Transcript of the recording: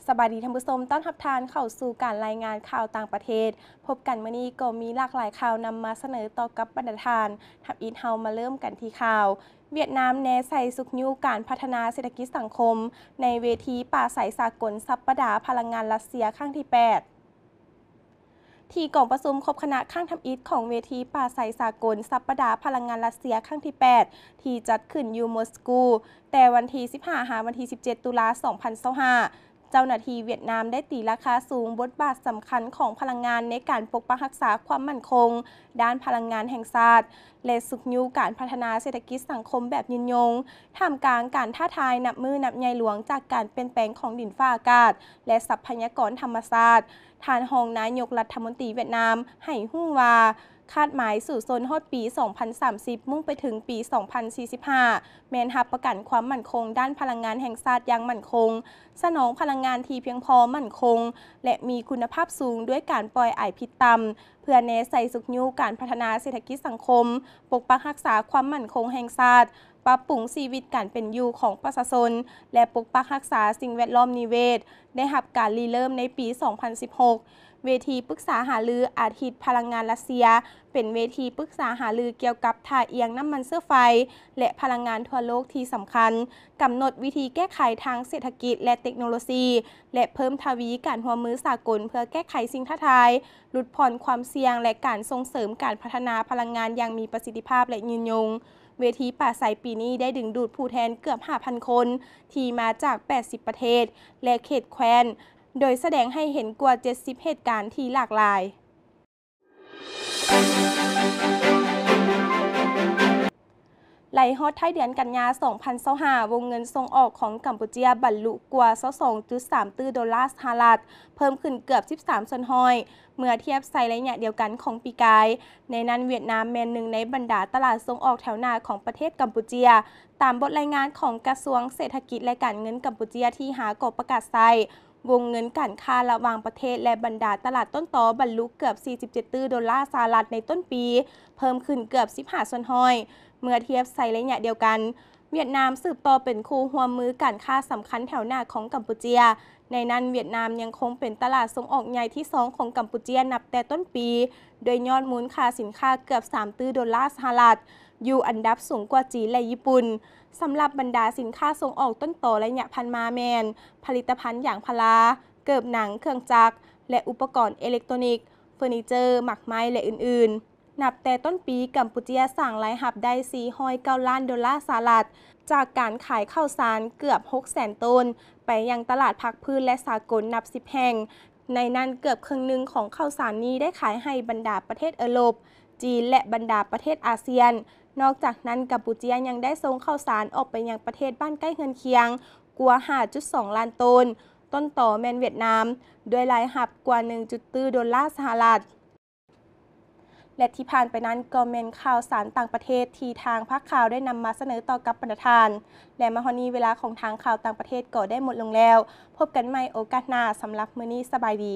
ສະບາຍດີທ່ານຜູ້ຊົມ, ຕ້ອນຮັບທ່ານເຂົ້າສູ່ການລາຍງານຂ່າວຕ່າງປະເທດ. ພົບກັນມື້ນີ້ກໍມີຫຼາກຫຼາຍຂ່າວນຳມາສະເໜີຕໍ່ກັບບັນດາທ່ານ. ທຳອິດເຮົາມາເລີ່ມກັນທີ່ຂ່າວ ຫວຽດນາມແນໃສ່ຊຸກຍູ້ການພັດທະນາເສດຖະກິດສັງຄົມ ໃນເວທີປາໄສສາກົນສັບປະດາພະລັງງານຣັດເຊຍຄັ້ງທີແປດ. ທີ່ກອງປະຊຸມຄົບຄະນະຄັ້ງທຳອິດຂອງເວທີປາໄສສາກົນສັບປະດາພະລັງງານຣັດເຊຍຄັ້ງທີແປດ ທີ່ຈັດຂຶ້ນຢູ່ມົສກູ ແຕ່ວັນທີສິບຫ້າ ຫາວັນທີສິບເຈັດ ຕຸລາ ສອງພັນຊາວຫ້າ ເຈົ້າໜ້າທີ່ຫວຽດນາມໄດ້ຕີລາຄາສູງບົດບາດສຳຄັນຂອງພະລັງງານໃນການປົກປັກຮັກສາຄວາມໝັ້ນຄົງດ້ານພະລັງງານແຫ່ງຊາດ ແລະ ຊຸກຍູ້ການພັດທະນາເສດຖະກິດສັງຄົມແບບຍືນຍົງ ທ່າມກາງການທ້າທາຍນັບມື້ນັບໃຫຍ່ຫຼວງຈາກການປ່ຽນແປງຂອງດິນຟ້າອາກາດ ແລະ ຊັບພະຍາກອນທຳມະຊາດ. ທ່ານຮອງນາຍົກລັດຖະມົນຕີຫວຽດນາມໃຫ້ຮູ້ວ່າ ຄາດໝາຍສູ້ຊົນຮອດປີສອງພັນສາມສິບ ມຸ່ງໄປເຖິງປີສອງພັນສີ່ສິບຫ້າ ແມ່ນຮັບປະກັນຄວາມໝັ້ນຄົງດ້ານພະລັງງານແຫ່ງຊາດຢ່າງໝັ້ນຄົງ, ສະໜອງພະລັງງານທີ່ພຽງພໍໝັ້ນຄົງ ແລະ ມີຄຸນນະພາບສູງດ້ວຍການປ່ອຍອາຍພິດຕ່ຳ ເພື່ອແນໃສ່ຊຸກຍູ້ການພັດທະນາເສດຖະກິດສັງຄົມ, ປົກປັກຮັກສາຄວາມໝັ້ນຄົງແຫ່ງຊາດ, ປັບປຸງຊີວິດການເປັນຢູ່ຂອງປະຊາຊົນ ແລະ ປົກປັກຮັກສາສິ່ງແວດລ້ອມນິເວດ ໄດ້ຮັບການລິເລີ່ມໃນປີສອງພັນສິບຫົກ. ເວທີປຶກສາຫາລືອາທິດພະລັງງານຣັດເຊຍ ເປັນເວທີປຶກສາຫາລືກ່ຽວກັບທ່າອ່ຽງນ້ຳມັນເຊື້ອໄຟ ແລະ ພະລັງງານທົ່ວໂລກທີ່ສຳຄັນ, ກຳນົດວິທີແກ້ໄຂທາງເສດຖະກິດ ແລະ ເຕັກໂນໂລຊີ ແລະ ເພີ່ມທະວີການຮ່ວມມືສາກົນເພື່ອແກ້ໄຂສິ່ງທ້າທາຍ, ຫຼຸດຜ່ອນຄວາມສ່ຽງ ແລະ ການສົ່ງເສີມການພັດທະນາພະລັງງານຢ່າງມີປະສິດທິພາບ ແລະ ຍືນຍົງ. ເວທີປາໄສປີນີ້ໄດ້ດຶງດູດຜູ້ແທນເກືອບຫ້າພັນຄົນ ທີ່ມາຈາກແປດສິບປະເທດ ແລະ ເຂດແຄວ້ນ, ໂດຍສະແດງໃຫ້ເຫັນກວ່າເຈັດສິບເຫດການທີ່ຫຼາກຫຼາຍ. ໄລ່ຮອດທ້າຍເດືອນກັນຍາ ສອງພັນຊາວຫ້າ ວົງເງິນສົ່ງອອກຂອງກຳປູເຈຍບັນລຸກວ່າຊາວສອງຈຸດສາມຕື້ໂດລາສະຫະລັດ, ເພີ່ມຂຶ້ນເກືອບສິບສາມສ່ວນຮ້ອຍ ເມື່ອທຽບໃສ່ໄລຍະດຽວກັນຂອງປີກາຍ. ໃນນັ້ນຫວຽດນາມແມ່ນໜຶ່ງໃນບັນດາຕະຫຼາດສົ່ງອອກແຖວໜ້າຂອງປະເທດກຳປູເຈຍ. ຕາມບົດລາຍງານຂອງກະຊວງເສດຖະກິດ ແລະ ການເງິນກຳປູເຈຍທີ່ຫາກໍປະກາດໃຊ້, ວົງເງິນການຄ້າລະຫວ່າງປະເທດ ແລະ ບັນດາຕະຫຼາດຕົ້ນຕໍບັນລຸເກືອບສີ່ສິບເຈັດຕື້ໂດອນລາສະຫະລັດໃນຕົ້ນປີ, ເພີ່ມຂຶ້ນເກືອບສິບຫ້າສ່ວນຮ້ອຍ ເມື່ອທຽບໃສ່ໄລຍະດຽວກັນ. ຫວຽດນາມສືບຕໍ່ເປັນຄູ່ຮ່ວມມືການຄ້າສຳຄັນແຖວໜ້າຂອງກຳປູເຈຍ. ໃນນັ້ນຫວຽດນາມຍັງຄົງເປັນຕະຫຼາດສົ່ງອອກໃຫຍ່ທີສອງຂອງກຳປູເຈຍນັບແຕ່ຕົ້ນປີ, ດ້ວຍຍອດມູນຄ່າສິນຄ້າເກືອບສາມຕື້ໂດລາສະຫະລັດ, ຢູ່ອັນດັບສູງກວ່າຈີນ ແລະ ຍີ່ປຸ່ນ. ສຳລັບບັນດາສິນຄ້າສົ່ງອອກຕົ້ນຕໍໄລຍະຜ່ານມາແມ່ນ ຜະລິດຕະພັນຢາງພາລາ, ເກີບໜັງ, ເຄື່ອງຈັກ ແລະ ອຸປະກອນເອເລັກໂຕນິກ, ເຟີນີເຈີ, ໝາກໄມ້ ແລະ ອື່ນໆ. ນັບແຕ່ຕົ້ນປີ, ກຳປູເຈຍສ້າງລາຍຮັບໄດ້ສີ່ຮ້ອຍເກົ້າລ້ານໂດລາສະຫະລັດ ຈາກການຂາຍເຂົ້າສານເກືອບຫົກແສນໂຕນ ໄປຍັງຕະຫຼາດພາກພື້ນ ແລະ ສາກົນນັບສິບແຫ່ງ. ໃນນັ້ນເກືອບເຄິ່ງໜຶ່ງຂອງເຂົ້າສານນີ້ໄດ້ຂາຍໃຫ້ບັນດາປະເທດເອີຣົບ, ຈີນ ແລະ ບັນດາປະເທດອາຊຽນ. ນອກຈາກນັ້ນ, ກຳປູເຈຍຍັງໄດ້ສົ່ງເຂົ້າສານອອກໄປຍັງປະເທດບ້ານໃກ້ເຮືອນຄຽງກວ່າຫ້າຈຸດສອງລ້ານໂຕນ, ຕົ້ນຕໍແມ່ນຫວຽດນາມ, ດ້ວຍລາຍຮັບກວ່າໜຶ່ງຈຸດຕື້ໂດລາສະຫະລັດ. ແລະ ທີ່ຜ່ານໄປນັ້ນກໍແມ່ນຂ່າວສານຕ່າງປະເທດທີ່ທາງພາກຂ່າວໄດ້ນຳມາສະເໜີຕໍ່ກັບບັນດາທ່ານ. ແລະ ມາຮອດນີ້ເວລາຂອງທາງຂ່າວຕ່າງປະເທດກໍໄດ້ໝົດລົງແລ້ວ. ພົບກັນໃໝ່ໂອກາດໜ້າ. ສຳລັບມື້ນີ້ສະບາຍດີ.